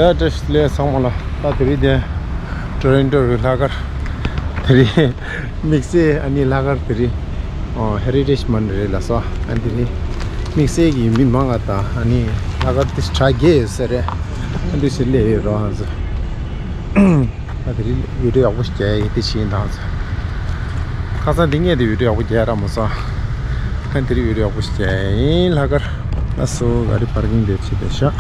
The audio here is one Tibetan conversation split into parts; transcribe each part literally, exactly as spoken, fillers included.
ཡ་བཀྲ་ཤིས་བདེ་ལེགས་ཚང་མ་ལ། ད་དེ་རིང་དེ་ཊོ་རོན་ཊོ་རུ་ལྷག་དཀར་དེ་རིང་དམིགས་བསལ་ཨ་ནི་ལྷག་དཀར་དེ་རིང་ཨོ་ཧེ་རི་ཊེཇ་མོན་ཐི་རེད་ལ་སོ། ཨ་འདི་རིང་དམིགས་བསལ་གྱི་མི་མང་ང་དང་ཨ་ནི་ལྷག་དཀར་དེ་གྲ་རྒྱས་ཡོད་ས་རེད། ཨ་འདི་ཞིག་སླེབས་ཡོད་རོགས་ཨ་ཚོ། ད་དེ་རིང་བི་ཌིའོ་ཡག་པོ་ཞིག་རྒྱག་ཡ་ཡིན་དེ་བྱས་ཡིན་དང་ཚོ། ཁ་སང་འདི་ངས་དེ་བི་ཌིའོ་ཡག་པོ་རྒྱག་ར་མ་སོང་། ཨ་དེ་རིང་བི་ཌིའོ་ཡག་པོ་ཞིག་རྒྱག་ཡ་ཡིན་ལྷག་དཀར། ལགས་སོ། ག་རེ་པར་ཀིང་དེ་བྱས་བསྡད་ཤག་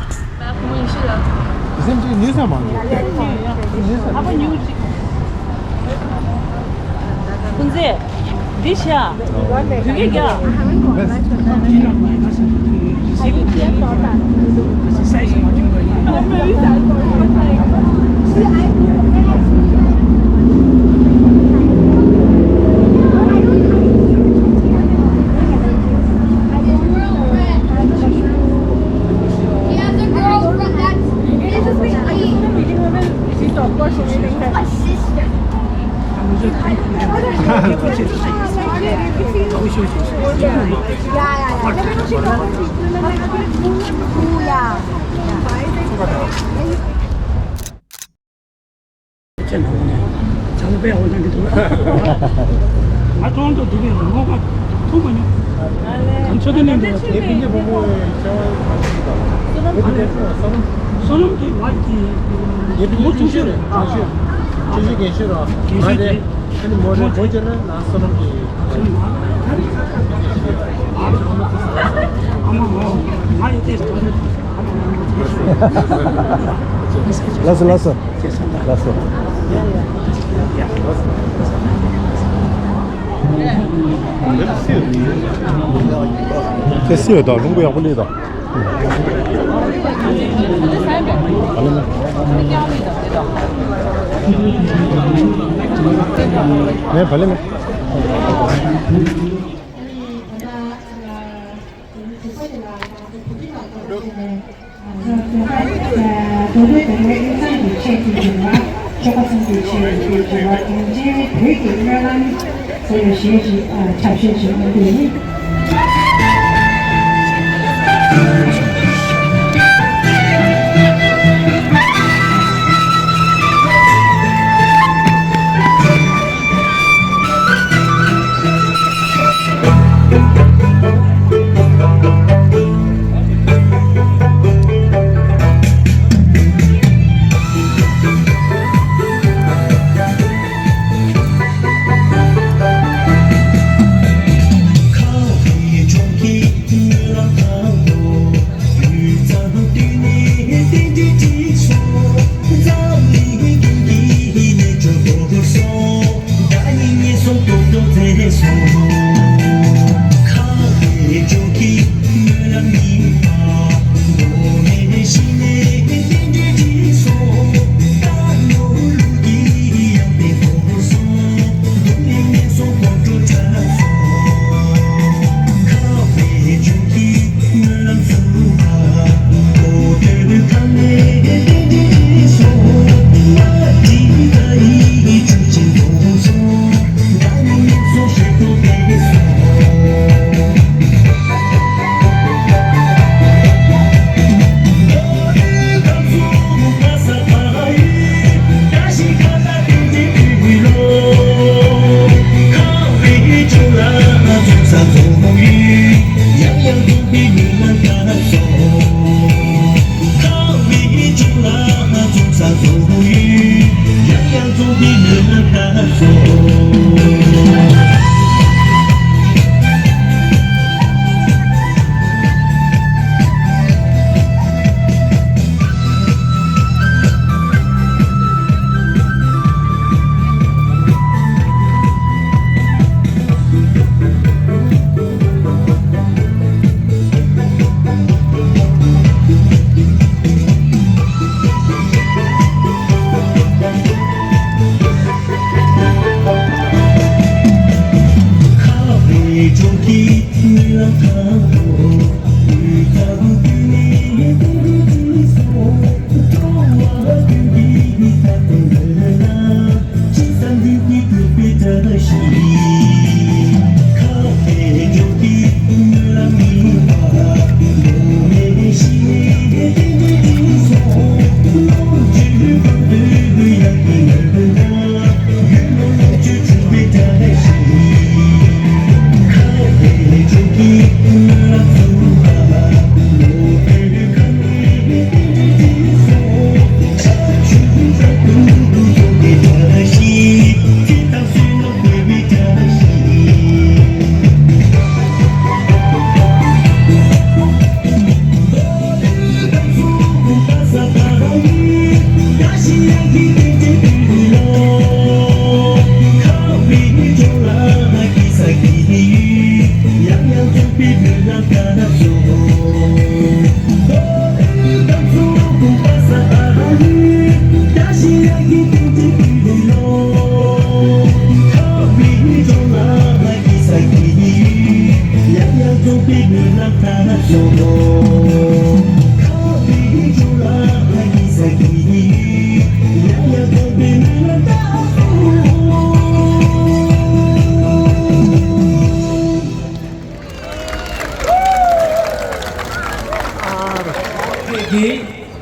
ཁུན་ཙེ། འདི་ཤ། He has a girl from that. This is my niece. My sister. ཅན་གྲོང་ནས་བྱང་པའི་འོ་ན་འདི་འདུག་ང་གྲོང་དུ་འདུག་གས་ངོ་མ་མཐོང་མ་མྱོང་། གང་ཆོས་དེ་ནས་འདུག་དེ་ཕིན་ཅི་བུ་མོ་ཡི་ཆེ་བ་བསོད་ནམས་ཀྱི་བ་གི་མོ་ཆུང་ཤོས་རེད། ཆུང་ཤོས་ཆུང་ཤོས་རྒན་ཤོས་རོ། ང་དེ་ཨ་ནི་མོ་རེད། མོ་ཁྱེད་རང་ལ་བསོད་ནམས་ཀྱི། ཨ་མ་ངོ་ང་ཡི་དེ། ལགས་སོ་ལགས་སོ་ལགས་སོ། དེ་སེ་ཡོད་དང་རླུང་བུ་ཡག་པོ་སླེབས་དང་། ངས་བ་ལེ་མེད།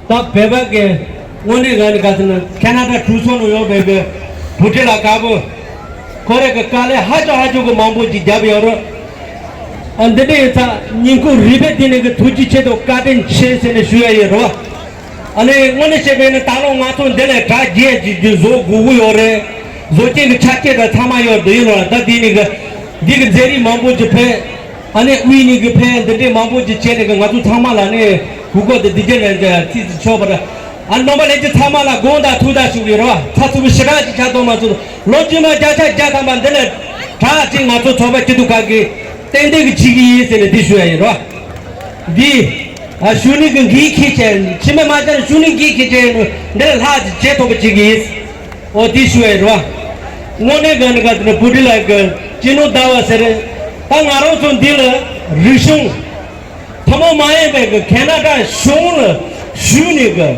ད་བོད་པ་གི་དངོས་གནས་ག་ནི་ག་ཟེར་ན་ཁེ་ན་ཌ་གྲོས་ཚོགས་ནང་ཡོད་པའི་གི་བུ་ཁྲིད་ལགས་དཀར་པོ། ཁོ་རེ་གི་དཀའ་ལས་ཧ་ཅང་ཧ་ཅང་གི་མང་པོ་ཅིག་བརྒྱབ་ཡོད་རེད། ཨ་འདི་འདྲ་ཡིན་ཙང་ཉིན་གུང་རི་པའི་དེ་ནས་གི་ཐུགས་རྗེ་ཆེ་དང་བཀའ་དྲིན་ཆེ་ཟེར་ནས་ཞུ་ཡ་ཡིན་རོ། ཨ་ནི་དངོས་གནས་བཤད་པས་ནི་ད་ལོ་ང་ཚོ་འདི་ལ་གྲ་རྒྱས་ཀྱི་རྒྱུ་བཟོ་དགོས་ཀྱི་ཡོད་རེད། བཟོ་སྐྱེལ་གྱི་ཆ་རྐྱེན་དང་ཚང་མ་ཡོད་འདི་ཡིན་ལ་ད་འདི་ནི་གི་འདི་གི་མཛད་རིས་མང་པོ་ཅིག་ཕེབས། ཨ་ནི་དབུས་ནས་གི་ཕེབས་འདི་འདྲའི་མང་པོ་ཅིག་བྱས་ནས་གི་ང་ཚོ་ཚང་མ་ལ་ནི་གུས་བཀུར་དང་དེ་རྒྱུ་ནས་ཀྱི་ཚིག་ཅིག་ཆོག་པ་རེད། ཨ་ནི་ནང་པ་ལྷན་རྒྱས་ཚང་མ་ལ་དགོངས་དག་ཐུགས་དག་ཞུ་གི་རེད་བ། ཚ་ཚུགས་པའི་ཞེ་དྲག་ཅིག་ཆགས་གཏོང་མ་ཚུགས། ལོ་རྒྱུས་ནང་བརྒྱ་ཆ་བརྒྱ་ཐམ་པ་འདི་ལས་དྲག་ཅིག་ང་ཚོ་ཚོགས་པ་སྐྱིད་སྡུག་ཁག་གིས་ཏན་ཏན་གྱི་བྱེད་ཀྱི་ཡིན་ཟེར་ནས་འདི་ཞུ་ཡ་ཡིན་རོ། འདི་ཨ་ཞུ་ནི་གི་འགན་འཁྱེར་བྱས་ཕྱི་མི་མ་བྱས་ཞུ་ནི་འགན་འཁྱེར་བྱས་ཡིན་ནོ་འདི་ལས་ལྷག་ཅིག་བྱེད་ཐུབ་པ་བྱེད་ཀྱི་ཡིན། ཨོ་འདི་ཞུ་ཡ་ཡིན་རོ། དངོས་གནས་ག་ནི་ག་དེ་ནི་བུ་ཁྲིད་ལགས་ཀྱི་སྤྱི་ནོར་ཟླ་བ་ཟེར། ད་ང་རང་ཚོ་འདི་ལ་རིག་གཞུང་ཐུན་མོང་མ་ཡིན་པའི་གི་ཁེ་ན་ཌ་གཞུང་ལ་ཞུགས་ནས་གི་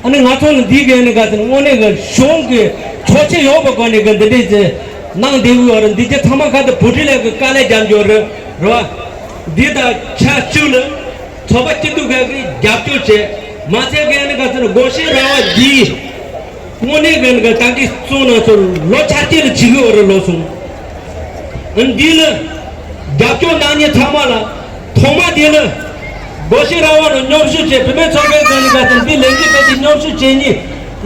ཨ་ནི་ང་ཚོ་ལ་འདི་གའི་ནི་ག་ཚོད་དངོས་གནས་ཀྱི་གཞུང་གི་ཆོག་མཆན་ཡོད་པའི་སྒོ་ནས་ཀྱི་འདི་འདྲས་ཀྱི་གནང་བསྡད་ཀྱི་ཡོད་རེད། འདི་ཀྱི་ཚང་མ་ཁ་ཏུ་བུ་ཁྲིད་ལགས་ཀྱི་དཀའ་ལས་རྒྱབ་འཇོག་རེད་རེད་བ། འདི་དང་ཆ་བཅུ་ལ་ཚོགས་པ་སྐྱིད་སྡུག་ཁག་གིས་རྒྱབ་སྐྱོར་བྱས་མ་ཚད་གའི་ནི་ག་ཚོད་དགོངས་བཞེས་ར་བ་འདི་དངོས་གནས་ཀྱི་ནི་ག་ད་གི་གཙོ་ན་ཚོ་ལོ་ཆ་རྐྱེན་ལ་བྱེད་ཀྱི་ཡོད་རེད་ལོ་སོང་། འདི་ལ་རྒྱབ་སྐྱོར་གནང་མཁན་ཚང་མ་ལ་ཐོག་མ་དེ་ལ་སྒོ་ཤེས་ར་བ་ལ་མཉམ་ཞུགས་བྱས་བུད་མེད་ཚོགས་པའི་ཚོགས་གཙོ་ལ་དང་འདི་ལས་འགུལ་སྤེལ་ཏེ་མཉམ་ཞུགས་བྱས་ནས་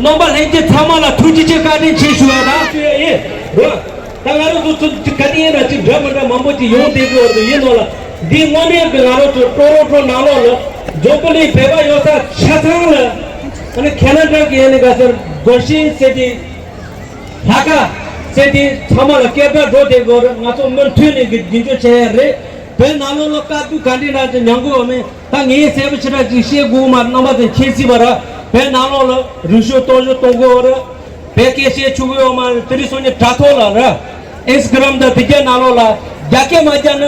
རྣམ་པ་ལྷན་རྒྱས་ཚང་མ་ལ་ཐུགས་རྗེ་ཆེ་བཀའ་དྲིན་ཆེ་ཞུ་བ་དང་ཞུ་ཡ་ཡིན་རོ། ད་ང་རང་ཚོ་ཚོ་ག་དེ་ཡིན་ན་ཅིག་འདྲ་མི་འདྲ་མང་པོ་ཅིག་ཡོང་བསྡད་ཀྱི་ཡོད་རེད་ཡིན་ནོ་ལ་འདི་དངོས་གནས་ཀྱི་ང་རང་ཚོ་ཀྲོ་རོ་ཀྲོ་ནང་ལོགས་ལ་འཛམ་བུ་གླིང་བོད་པ་ཡོད་ས་ཆ་ཚང་ལ་ཨ་ནི་ཁེ་ན་ཌ་གི་ཡིན་ནི་ག་ཟེར་སྒོ་ཤེས་ཟེར་ཏེ། ལྷག་དཀར་ཟེར་དེ་ཚང་མ་ལ་སྐད་གྲགས་འགྲོ་བསྡད་དགོས་རེད། ང་ཚོ་མུ་མཐུད་ནས་ཀྱི་རྒྱུན་སྐྱོང་བྱེད་ཡ་རེད། བོད་ནང་ལོགས་ལ་དཀའ་སྡུག་ག་འདྲ་ན་ཅིག་མྱོང་དགོས་མེད་ད་ངས་གསལ་པོ་ཞེ་དྲག་ཅིག་བཤད་དགོས་མ་རྣམ་པ་དེ་མཁྱེན་སྲིད་པ་ར། བོད་ནང་ལོགས་ལ་རིག་གཞུང་གཏོར་བཤིག་གཏོང་དགོས་རེད། བོད་སྐད་བཤད་ཆོག་གི་ཡོད་མ་རེད། དེ་རིང་སང་ཉིན་དྲ་ཐོག་ལ་ར་ཨིན་སི་ཊ་གྷི་རམ་དང་དེ་གའི་ནང་ལོགས་ལ་རྒྱ་སྐད་མ་རྒྱག་ན་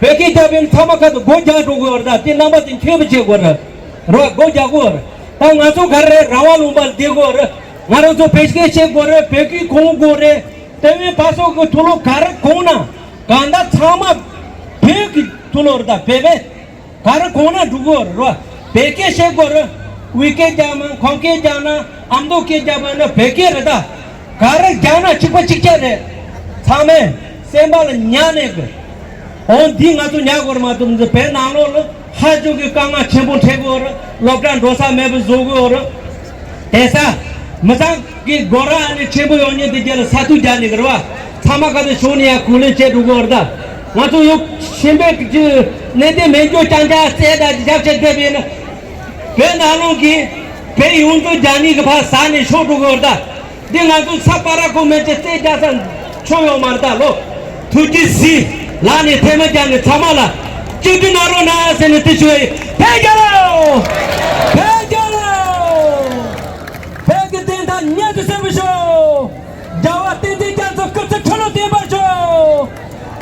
བོད་སྐད་རྒྱག་པའི་ཚང་མ་ཁ་ཏུ་སྒོ་རྒྱག་འགྲོ་དགོས་རེད། ད་དེ་རྣམ་པ་དེ་མཁྱེན་པ་བྱེད་དགོས་རེད། རོགས་སྒོ་རྒྱག་དགོས་རེད། ད་ང་ཚོ་ག་རེ་རང་དབང་ལུང་པ་ལ་བསྡད་དགོས་རེད། ང་རང་ཚོ་བོད་སྐད་བཤད་དགོས་རེད། བོད་སྐད་གོ་དགོས་རེད། དེ་བས་བ་སོ་གི་ཐུགས་ལོ་ག་རེ་གོ་ན་གང་ལྟར་ཚང་མ་བོད་ཀྱི་ཐུགས་ལོ་རེད། ད་བོད་པས་ག་རེ་གོ་ན་འགྲོ་དགོས་རེད། བོད་སྐད་བཤད་དགོས་རེད། དབུས་སྐད་རྒྱག་ན་ཁམས་སྐད་རྒྱག་ན་ཨ་མདོ་སྐད་རྒྱག་པ་ཡིན་ན་བོད་སྐད་རེད་ད། ག་རེ་རྒྱག་ན་གཅིག་པ་གཅིག་རྐྱང་རེད། ཚང་མས་སེམས་པ་ལ་ཉར་ནས་དགོས། འོ་འདི་ང་ཚོ་ཉར་དགོས་རེད་མ་གཏོགས་འདི་བོད་ནང་ལོགས་ལ་ཧ་ཅང་གི་དཀའ་ངལ་ཆེན་པོ་འཕྲད་དགོས་རེད། སློབ་གྲྭ་འགྲོ་ས་མེད་པ་བཟོ་དགོས་རེད། དེང་སང་མི་ཚང་གི་སྒོ་ར་ནས་ཆེན་པོ་ཡོང་མཁན་འདི་རྒྱ་ལ་ས་ཐུག་རྒྱག་ནས་གི་རེད་བ། ཚང་མ་ག་ཚོད་བྱུང་ནས་ཡང་གུ་ལེན་བྱེད་འགྲོ་དགོས་རེད་ད། ང་ཚོ་ཡོད་ཤེས་པའི་གི་གནད་དོན་མེད་རྒྱུ་རྐྱང་རྐྱང་རྩད་ད་རྒྱབ་བྱེད་བསྡད་པ་ཡིན་ན། བོད་ནང་ལོགས་ཀྱི་བོད་ཡོངས་རྫོགས་རྒྱ་ནི་གི་ཕར་ཟ་ནས་ཤོར་འགྲོ་གི་ཡོད་རེད་ད། འདི་ང་ཚོ་ས་པ་ར་ཁོ་མེད་ཅེ་རྩེ་རྒྱ་ས་ཆོ་ཡོང་མ་རེད་ད་ལོ། ཐུགས་རྗེ་གཟིགས་ལག་ནས་ཐལ་མོ་རྒྱག་ནས་ཚང་མ་ལ་གཅིག་སྒྲིལ་གནང་རོགས་གནང་ཟེར་ནས་དེ་ཞུ་ཡ་ཡིན། བོད་རྒྱལ་ལོ། བོད་རྒྱལ་ལོ། བོད་ཀྱི་བདེན་མཐའ་མྱུར་དུ་གསལ་པོ་ཤོག་རྒྱལ་བ་བསྟན་འཛིན་རྒྱ་མཚོ་སྐུ་ཚེ་ཁྲི་ལོ་བརྟན་པར་ཤོག་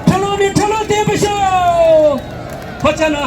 ཁྲི་ལོ་ནས་ཁྲི་ལོ་བརྟན་པར་ཤོག་ཕོ་ཆ་ན།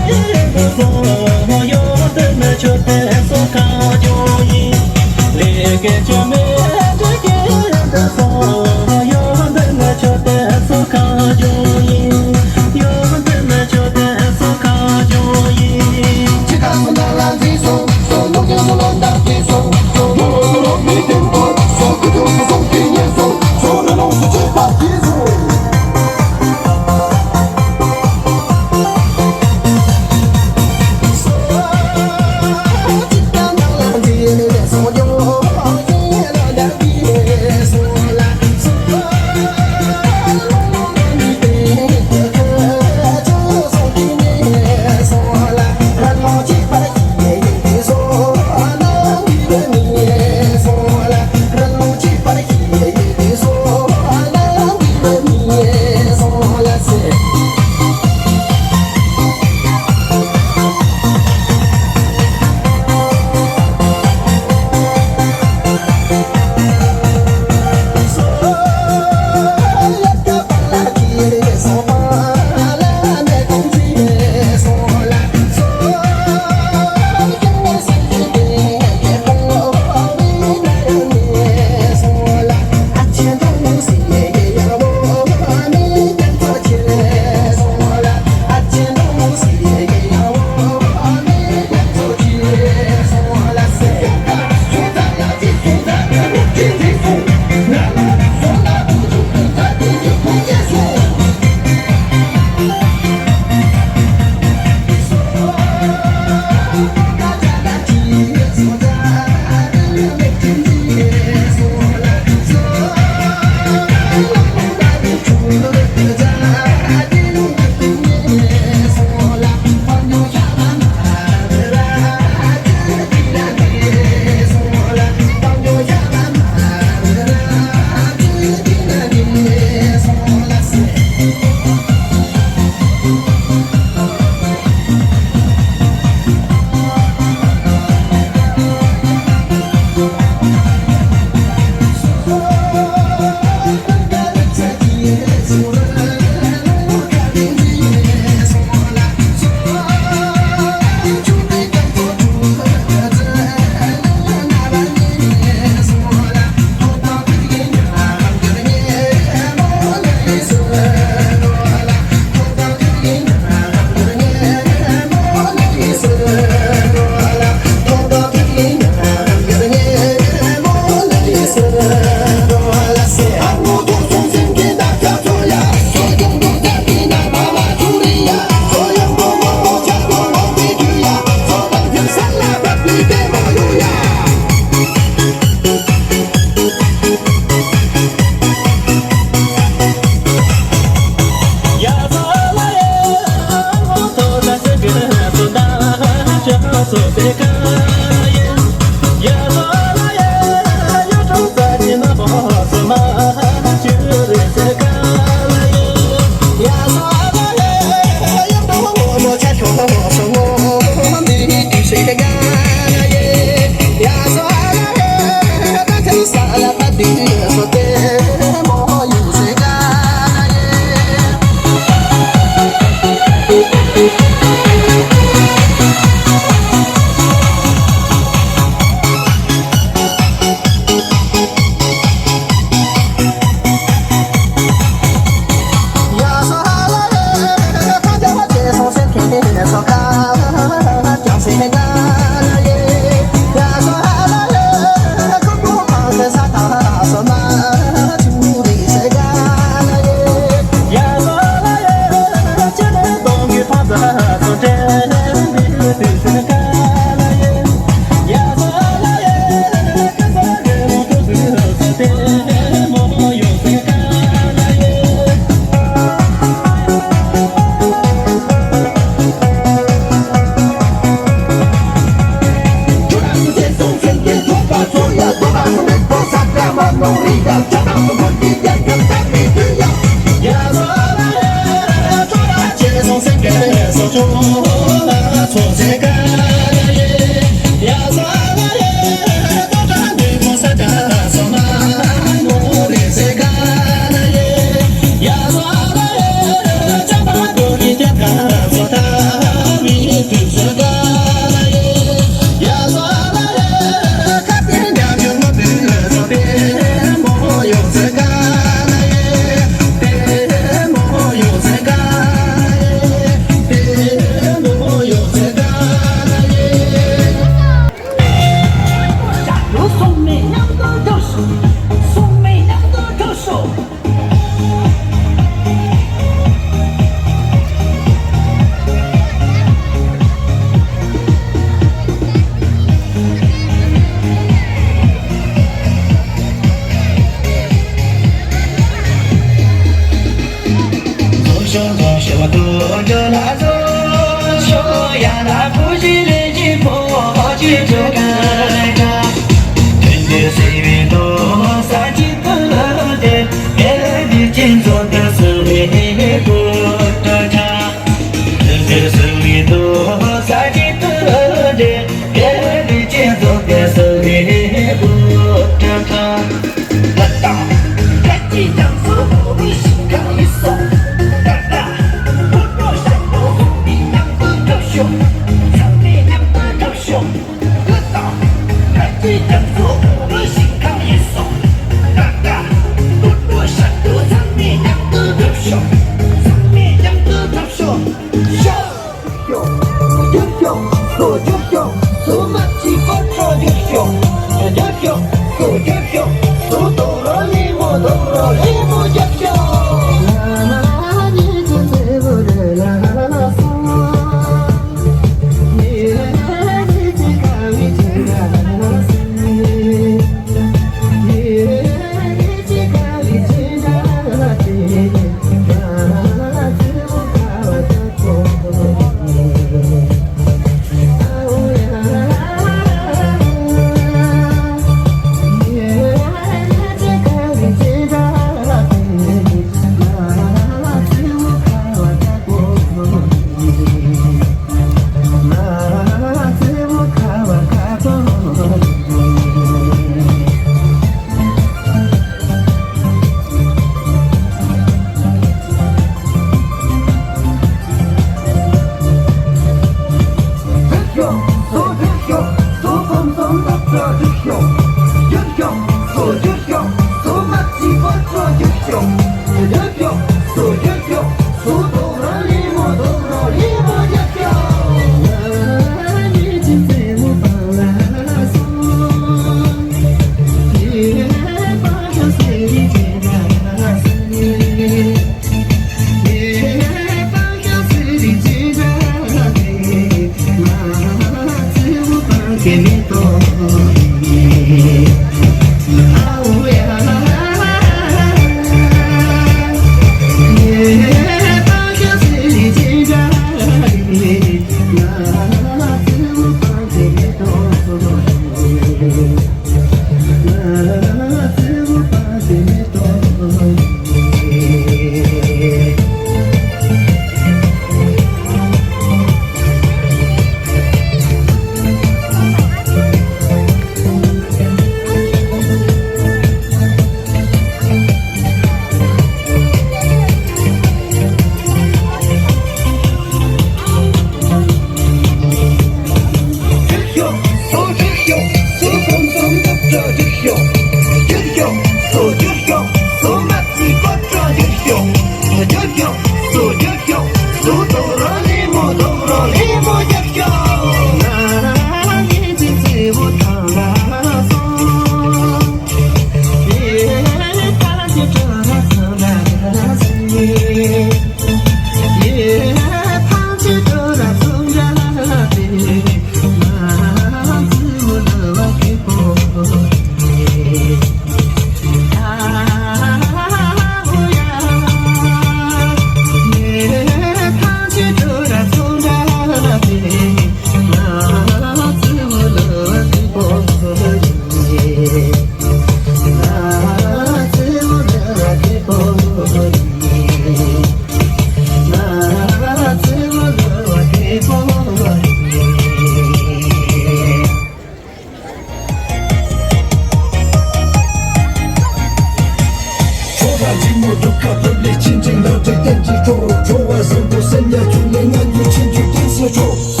འབྲིང་མོ་སྒྲུབ་ཁ་ལྷོད་ལས་ཆེན་ཅིང་ལ་འབྲེལ་ལྡན་གྱི་འཕྲོ། འགྲོ་བ་བཟང་པོ་སེམས་ཉག་ཆུང་ལས་ང་ཉུལ་ཆེན་གྱི་གཏིང་སུ་འཕྲོ།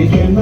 ལགས་སོ།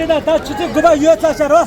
ཡིན་ན་ད་ཆུ་ཚོད་དགུ་པ་ཡོལ་ཚར་ཤག་རོ།